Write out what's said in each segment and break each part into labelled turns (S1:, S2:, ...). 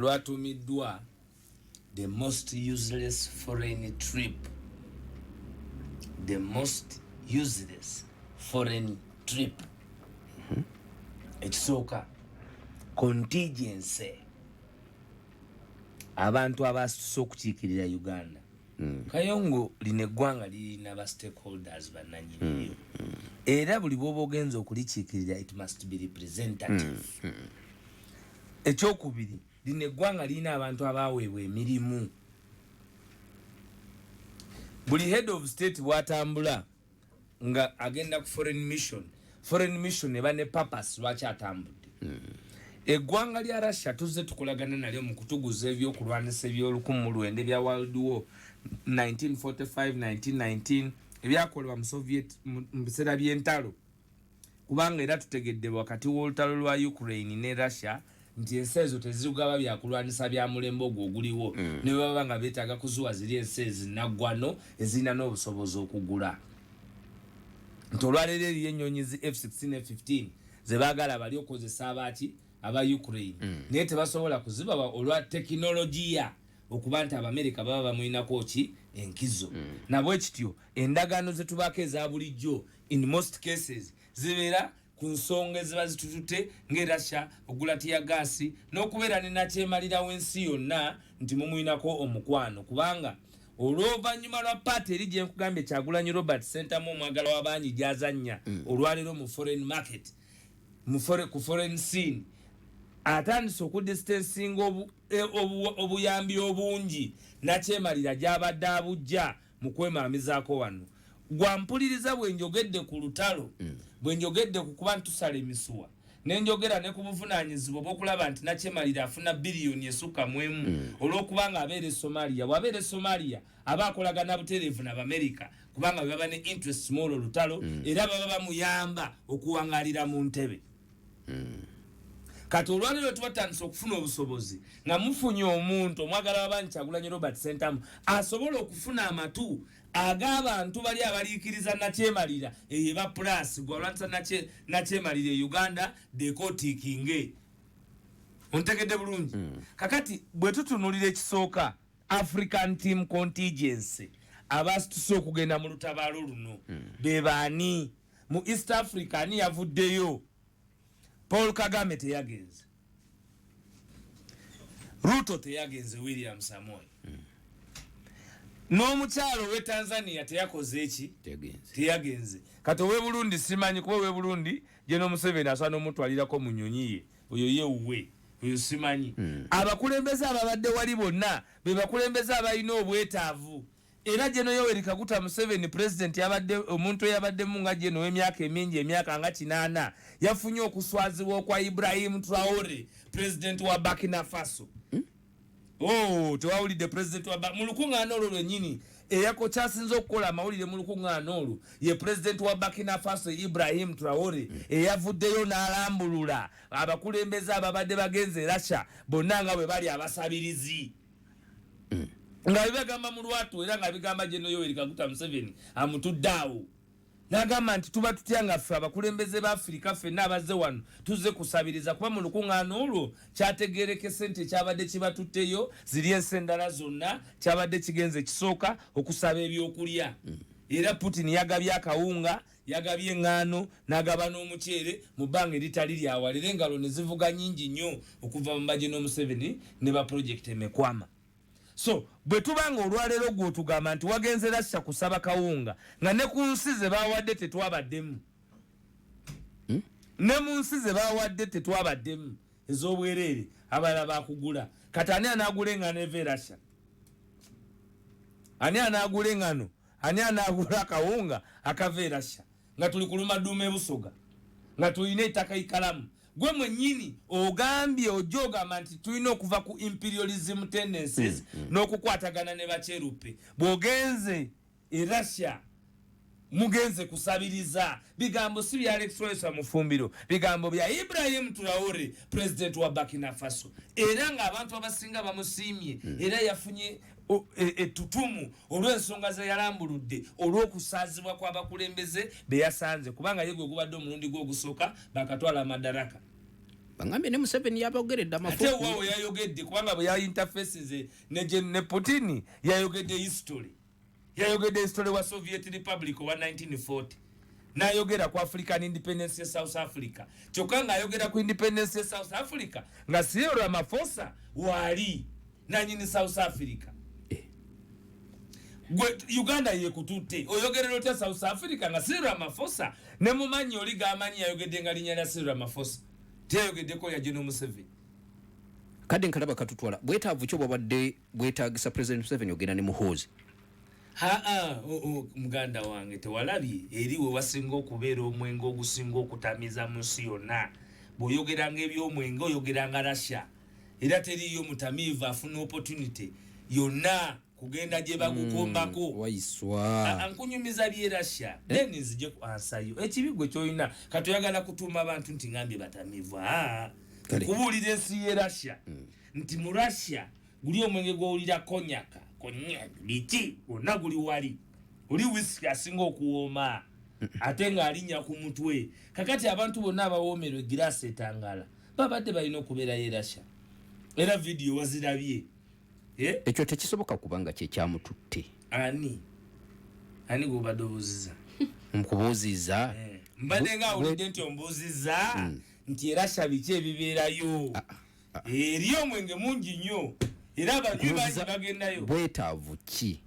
S1: Lwatumiddwa the most useless foreign trip, the most useless foreign trip. Ekisooka, contingency, abantu abasituse okukiikirira Uganda. Kayongo, lino eggwanga lirina ba stakeholders, bannanyiniryo, era buli bwoba ogenza okulikiikirira, it must be representative. Ekyokubiri, lino eggwanga lirina abantu abaweebwa emirimu. Buli head of state bwatambula nga agenda ku foreign mission, foreign mission eba ne purpose lwaki atambudde. Eggwanga lya Russia tuzze tukolagana nalyo mu kutuguza ebyokulwanisa ebyolukumi ebya World War 1945 1919, ebyakolebwa mu Soviet mu biseera by'entalo, kubanga era tutegedde wakati w'olutalo lwa Ukraine ne Russia nti ensi ezo tezigaba byakulwanisa bya mulembe ogwo oguliwo. Ne baba nga beetaaga kuzuwa ziri ensi ezinaggwano ezirina n'obusobozi okugula, nti olwaleero eriyo ennyonyi zi F16, F15 zebaagala bali okukozesa abaaki aba Ukraine, naye tebasobola kuzibawa olwa tekinologiya, okuba nti Abamerika baba bamulinako ki enkizo. Nabwe kityo endagaano zetubaako eza bulijjo in most cases zibeera ku nsonga eziba zitutute, nga Erussia ogula tear gas n'okubeera ne nakyemalirawo ensi yonna nti mumuyinako omukwano. Kubanga olw'oluvannyuma lwa part eri gye nkugambye, Kyagulanyi Robert Sentamu omwagala w'abangi gy'azannya olwaleero mu foreign market, ku foreign scene, atandise okudistancinga obuyambi obungi nakyemalira gy'abadde abujja mu kwemaamizaako wano. Gwampuliriza, bwe njogedde ku lutalo, bwe njogedde ku kuba ntusala emisuwa, nenjogera ne ku buvunaanyizibwa obw'okulaba nti nakyemalira afuna biliyoni esukka mu emu olw'okuba nga abeera e Somalia. Bw'abeera e Somalia aba akolagana butereevu n'Abamerika, kubanga bwe baba ne interest mu olwo lutalo, era baba bamuyamba okuwangalira mu ntebe. Kati olwaleero tuba tutandise okufuna obusobozi nga mufunye omuntu omwagala wabangi, Kyagulanyi Robert Sentamu, asobola okufuna amatu ag'abantu bali abaliikiriza nakyemalira eyo eba plus gwalwanisa nakyemalira e Uganda dekotikinge. Ontegedde bulungi? Kakati bwe tutunulira ekisooka, African team contingency abasituse okugenda mu lutabaalo luno be baani? Mu East Africa ani yavuddeyo? Paul Kagame teyagenze, Ruto teyagenze, William Samoei n'omukyalo owe Tanzania teyakoze eki?
S2: Teyagenze.
S1: Teyagenze. Kati owe Burundi simanyi, kuba owe Burundi Geno Museveni asobola n'omutwalirako mu nyonyi ye, oyo ye wuwe, oyo simanyi. Abakulembeze ababadde wali bonna be bakulembeze abalina obwetaavu. Era Geno Yoweri Kaguta Museveni, president yabadde omuntu eyabaddemu nga Geno w'emyaka emingi, emyaka nga 80, yafunye okuswazibwa okwa Ibrahim Traore, president wa Burkina Faso. Oh, tewawulidde president wa mu lukuŋŋaana olwo lwennyini eyako kyasinze okukola amawulire mu lukuŋŋaana olwo ye president wa Burkina Faso Ibrahim Traore, eyavuddeyo n'alambulula abakulembeze ababadde bagenze Russia bonna nga bwe bali abasabirizi, nga bibagamba mu lwatu, era nga bigamba Geno Yoweri Kaguta Museveni amutudde awo, n'agamba nti tuba tutya nga ffe abakulembeze ba Afirika ffenna abazze wano tuzze kusabiriza? Kuba mu lukuŋŋaana olwo kyategerekese nti ekyabadde kibatutteyo ziri ensi endala zonna kyabadde kigenze ekisooka okusaba ebyokulya. Era Putin yagabye akawunga, yagabye eŋŋaano, n'agaba n'omuceere mu bbanga eritali lyawala, era engalo ne zivuga nnyingi nnyo okuva mu Bageno Museveni ne ba projekiti emekwama. So bwe tuba nga olwaleero gwe otugamba nti wagenze Russia kusaba kawunga, nga ne ku nsi ze bawadde tetwabaddemu, ne mu nsi ze bawadde tetwabaddemu ez'obwereere, abalala bakugula. Kati ani anaagula eŋŋano eva e Russia? Ani anaagula eŋŋano? Ani anaagula akawunga akava e Russia nga tuli ku lumaduuma e Busoga, nga tulina ettaka ikalamu? Gwe mwennyini ogambye, ojja ogamba nti tulina okuva ku imperialism tendencies n'okukwatagana ne bakyeruppe. Bw'ogenze e Russia mugenze kusabiriza. Bigambo si bya Alex Lwesa Mufumbiro, bigambo bya Ibrahim Traore, president wa Burkina Faso, era ng'abantu abasinga bamusiimye, era yafunye ettutumu olw'ensonga ze yalambuludde olw'okusaazibwa kw'abakulembeze be yasanze, kubanga ye gwe gubadde omulundi gwe ogusooka bakatwala amadaraka.
S2: Bangambye ne Museveni yabogeredde
S1: amafuku. Ate wawo yayogedde kubanga bwe ya interfaces ne, ne Putin yayogedde history. Yayogedde history wa Soviet Republic wa 1940. Nayogera ku African Independence ya South Africa. Kyokka ng'ayogera ku Independence ya South Africa nga Cyril Ramaphosa waali nanyini South Africa. Gwe Uganda yekututte oyogerera otya South Africa nga Cyril Ramaphosa ne mumanyi oli gamanyi yayogedde nga linnya lya Cyril Ramaphosa, teyayogeddeko ya General Museveni.
S2: Kadde nkalaba katutwala bwetaavu ki obwabadde bwetaagisa President Museveni ogenda ne Muhoozi?
S1: Haa, muganda wange, tewalabye eri we wasinga okubeera omwenge ogusinga okutamiza mu nsi yonna. Bw'oyogeranga eby'omwenge oyogeranga Russia, era teriiyo mutamiivu afuna opportunity yonna kugenda gye bagukombako.
S2: Waiswa
S1: nkunyumiza bye Russia, then nzije ku ansayo ekibi gwe kyolina. Kati oyagala kutuuma abantu nti ngambye batamiivu. Nkubuulira ensi ye Russia nti mu Russia guli omwenge gw'owulira cognac, cognac biki gwonna guli wali, oli whisky asinga okuwooma ate ng'alinnya ku mutwe. Kakati abantu bonna abawoomerwa egiraasi etangala babadde balina okubeerayo e Russia, era vidiyo wazirabye.
S2: Ekyo tekisoboka kubanga kyekyamututte.
S1: Ani ani gwobadde obuuziza?
S2: Nkubuuziza.
S1: Mbadde nga awulidde nti ombuuziza nti e Russia biki ebibeerayo. Eri omwenge mungi nnyo era abanywi bangi bagendayo.
S2: Bwetaavu ki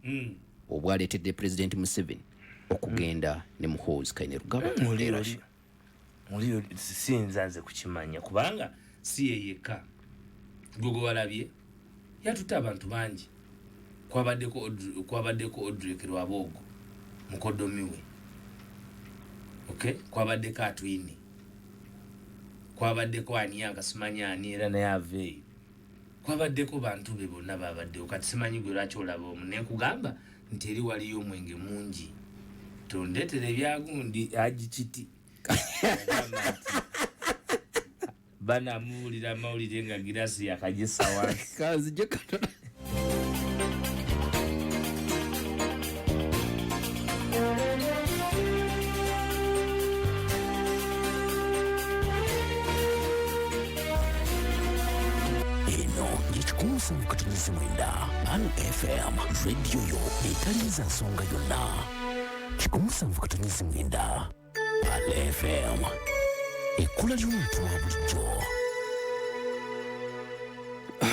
S2: obwaleetedde President Museveni okugenda ne Muhoozi Kainerugaba e Russia?
S1: Muli siyinza nze kukimanya kubanga si ye yekka. Gwe gwe walabye yatutte abantu bangi, kwabaddeko Odrek Rwabwogo mukodomi we, okay, kwabaddeko Atwine, kwabaddeko ani simanyi ani era naye aveeyo, kwabaddeko bantu be bonna babaddewo. Kati simanyi gwe lwaki olaba omu nenkugamba nti eri waliyo omwenge mungi, tondeetera ebyagundi agikiti banamuwulira amawulire nga girasi yakagisa wansi.
S2: Kanzije katono.
S3: Eno ye 107.9 Pearl FM, radio yo etaliiza nsonga yonna. 107.9 Pearl FM, ekkula ly'omuntu wa bulijjo.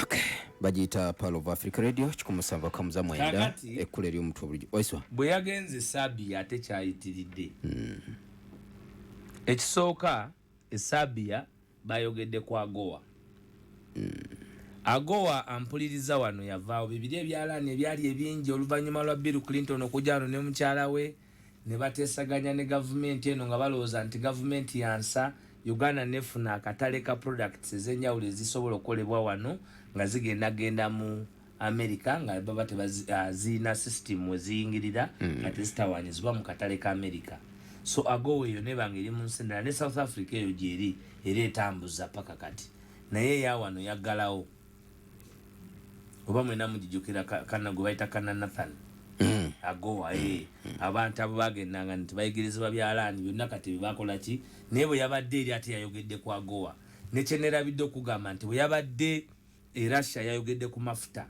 S2: Okay. Bagiyita Pearl of Africa Radio 179, ekkula ery'omuntu wa bulijjo. Waiswa.
S1: Bwe yagenze Serbia ate kyayitiridde. Ekisooka e Serbia bayogedde ku AGOA. AGOA ampuliriza wano yavaawo bibiri ebyalaani ebyali ebingi oluvannyuma lwa Bill Clinton okujja wano ne mukyala we ne bateesaganya ne gavumenti eno nga balowooza nti gavumenti yansa Uganda nefuna akatale ka products ez'enjawulo ezisobola okukolebwa wano nga zigendagenda mu America nga baba tebazirina system weziyingirira nga tezitawaanyizibwa mu katale ka America. So AGOA eyo nebanga eri mu nsi endala ne South Africa eyo gyeri era etambuza paka kati, naye eya wano yaggalawo. Oba mwena mugijjukira kana gwe bayita kana Nathan AGOA. Abantu abo bagendanga nti bayigirizibwa byalaani byonna kati byebakola ki, naye bwe yabadde eri ate yayogedde ku AGOA. Nekyenerabidde okugamba nti bwe yabadde e Russia yayogedde ku mafuta.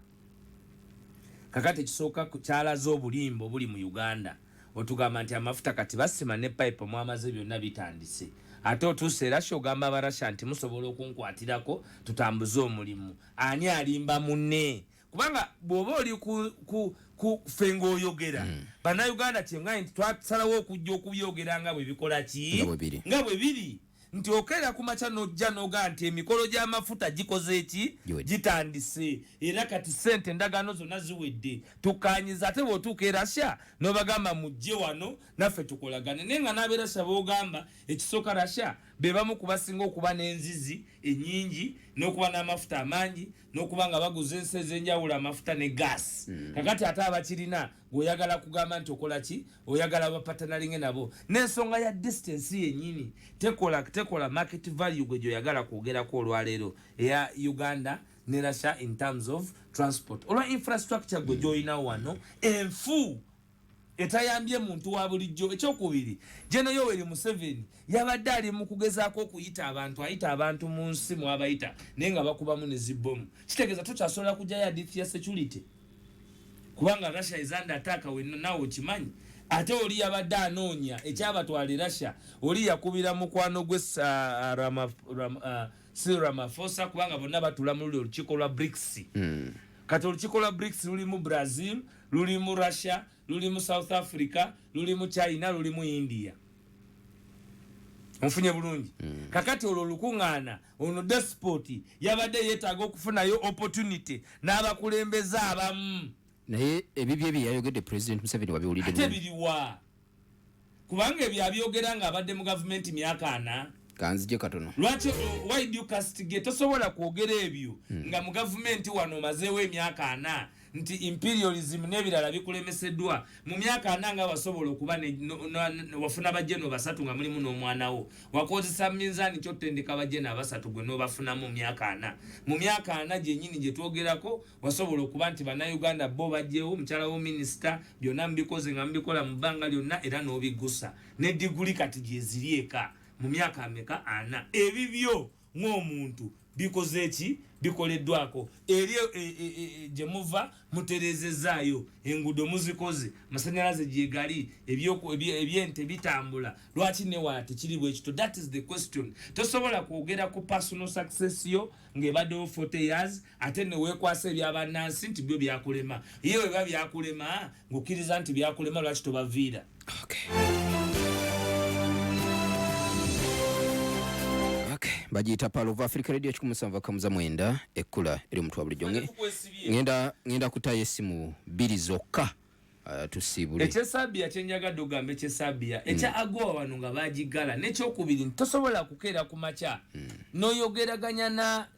S1: Kakati ekisooka kyalaze obulimba obuli mu Uganda, otugamba nti amafuta kati basima ne pipe mwamaze byonna bitandise, ate otuuse e Russia ogamba aba Russia nti musobola okunkwatirako tutambuze omulimu. Ani alimba munne? Kubanga bw'oba oli ku ffe ng'oyogera bannayuganda kyengaye nti twasalawo okujja okubyogera nga bwe bikola ki, nga bwe biri, nti okeera ku makya n'ojja n'ogaa nti emikolo gy'amafuta gikoze ki, gitandise, era kati ssente endagaano zonna ziwedde tukkaanyiza. Ate bw'otuuka e Russia n'obagamba mujje wano naffe tukolagane, naye nga n'ab'e Russia b'ogamba ekisooka Russia be bamu ku basinga okuba n'enzizi ennyingi n'okuba n'amafuta amangi n'okuba nga baguza ensi ez'enjawulo amafuta ne gaasi. Kakati ate abakirina gweoyagala kugamba nti okola ki, oyagala bapartneringe nabo, n'ensonga ya distance yennyini tekola market value gwe gyoyagala kwogerako olwaleero eya Uganda ne Russia in terms of transport olwa infrastructure gwe gyolinawo wano enfu. Etayambye muntu wa bulijjo. Ekyokubiri, General Yoweri Museveni yabadde ali mu kugezaako okuyita abantu, ayita abantu mu nsi mwabayita, naye nga bakubamu ne zibbomu. Kitegeeza tokyasobola kujjayo adithi ya security, kubanga Russia is under attack, naawe okimanyi. Ate oli yabadde anoonya ekyabatwala e Russia, oli yakubira mukwano gwe Cyril Ramaphosa, kubanga bonna batuula mu luli olukiiko lwa BRICS. Kati olukiiko lwa BRICS lulimu Brazil, lulimu Russia, lulimu South Africa, lulimu China, lulimu India. Onfunye bulungi? Kakati olwo olukuŋŋaana, ono despot yabadde yeetaaga okufunayo opportunity n'abakulembeze abamu.
S2: Naye ebibyo bye yayogedde President Museveni wabiwulidde?
S1: Ate biriwa? Kubanga ebyo abyogera ng'abadde mu gavumenti myaka 40.
S2: Kanzije katono.
S1: Lwaki, why do you castigate? Tosobola kwogera ebyo nga mu gavumenti wano omazeewo emyaka 40, nti imperialism n'ebirala bikulemeseddwa mu myaka 40, nga wasobola okuba wafuna bajeno basatu nga mulimu n'omwana wo. Wakozesa minzaani kyotendeka bajeno abasatu gwe n'obafunamu mu myaka 40? Mu myaka 40 gyennyini gye twogerako, wasobola okuba nti Bannayuganda bo bajjewo mukyala wo minisita, byonna mubikoze nga mubikola mu bbanga lyonna, era n'obigusa ne diguli kati gyeziri eka mu myaka ameka? 40. Ebibyo ng'omuntu bikoze eki? Bikoleddwako eri gye muva, muterezezaayo enguudo, muzikoze, amasanyalaze gyegali, ebyente bitambula. Lwaki newala tekiri bwekito? That is the question. Tosobola kwogera ku personal success yo ng'ebaddewo 40 years, ate neweekwasa ebyabannansi nti byo byakulema. Ye weba byakulema ng'okkiriza nti byakulema, lwaki tobaviira?
S2: Okay. Bagiyita Pearl of Africa Radio 107.9, ekkula eri omuntu wa bulijjo. Ngenda kutayo essimu bbiri zokka, tusiibule.
S1: Ekyesabiya kyenjagadde ogamba, ekyesabiya ekya AGOA wano nga bagigala, nekyokubiri nti tosobola kukeera ku makya n'oyogeraganya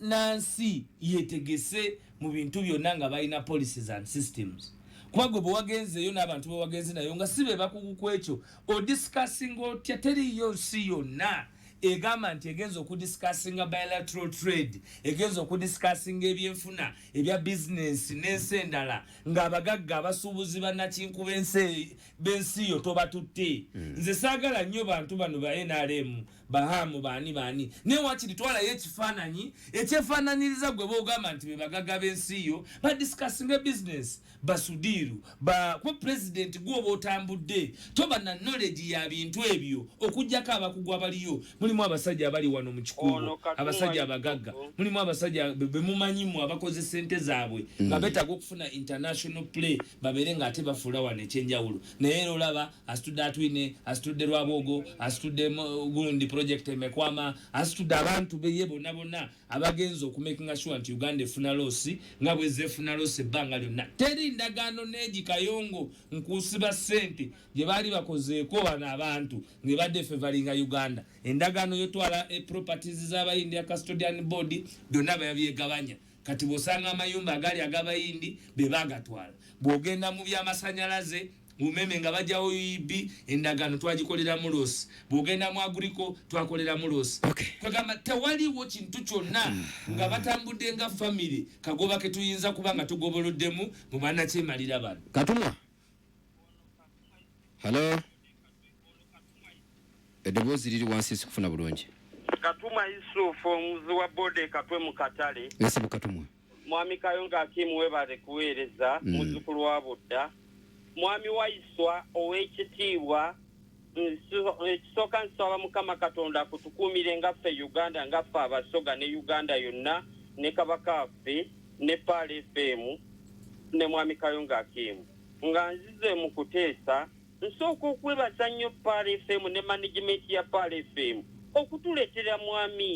S1: nansi yetegese mu bintu byonna nga balina policies and systems, kuba gwe bwe wagenzeeyo n'abantu be wagenze nayo nga si be bakugu ku ekyo, odiscussinga otya? Teriyo nsi yonna egamba nti egenza okudiscussinga bilateral trade, egenza okudiscussinga ebyenfuna ebya bizinensi n'ensi endala, ng'abagagga, abasuubuzi, bannakinku b'ensi yo tobatutte. Nze saagala nnyo bantu bano ba NRM, bahamu, baani baani, naye wakiri twalayo ekifaananyi ekyefaananyiriza gwe boogamba nti be bagagga b'ensi yo, badiscussinga bizinensi, basudiiru ku pulezidenti gwoba otambudde toba na knowledge ya bintu ebyo, okugjako abakugu abaliyo. Mulimu abasajja abali wano mu Kikuubo, abasajja abagagga, mulimu abasajja bemumanyimu abakoze sente zaabwe nga betaaga okufuna international play, babeere nga ate bafuula wano ekyenjawulo. Naye era olaba asitudde Atwine, asitudde Lwabwogo, asitudde gundi project emekwama, asitudde abantu beye bonna bonna abagenza okumakinga sure nti Uganda efuna loss nga bwezza efuna loss ebbanga lyonna. Teri ndagaano neegi kayongo nkusiba ssente gye baali bakozeeko bano abantu ng'ebadde favoringa Uganda. Endagaano yotwala properties z'Abayindi ya custodian board, byonna babyegabanya. Kati bw'osanga amayumba agali ag'Abayindi be bagatwala. Bw'ogenda mu byamasanyalaze, umeme nga bajjawo UEB, endagaano twagikoleramu loss. Bw'ogenda mu agrico, twakoleramu loss. Kwegamba tewaliwo kintu kyonna nga batambudde nga famire kagoba ke tuyinza kuba nga tugoboloddemu mu bannakyemalira bano.
S2: Katumwa, hello, eddoboozi liri wansi, sikufuna bulungi.
S4: Katumwa Yusufu, omuzi wa boda Ekatwe mu katale.
S2: Ese Katumwa.
S4: Mwami Kayonga Akimu, webale kuweereza. Muzzukulu wa Budda, mwami Waiswa ow'ekitiibwa, ekisooka nsaba Mukama Katonda akutukuumire nga ffe Uganda, nga ffe Abasoga ne Uganda yonna, ne Kabaka waffe ne Pearl FM ne mwami Kayonga Akimu. Nga nzize mu kuteesa, nsooka okwebaza nnyo Pearl FM ne management ya Pearl FM okutuleetera mwami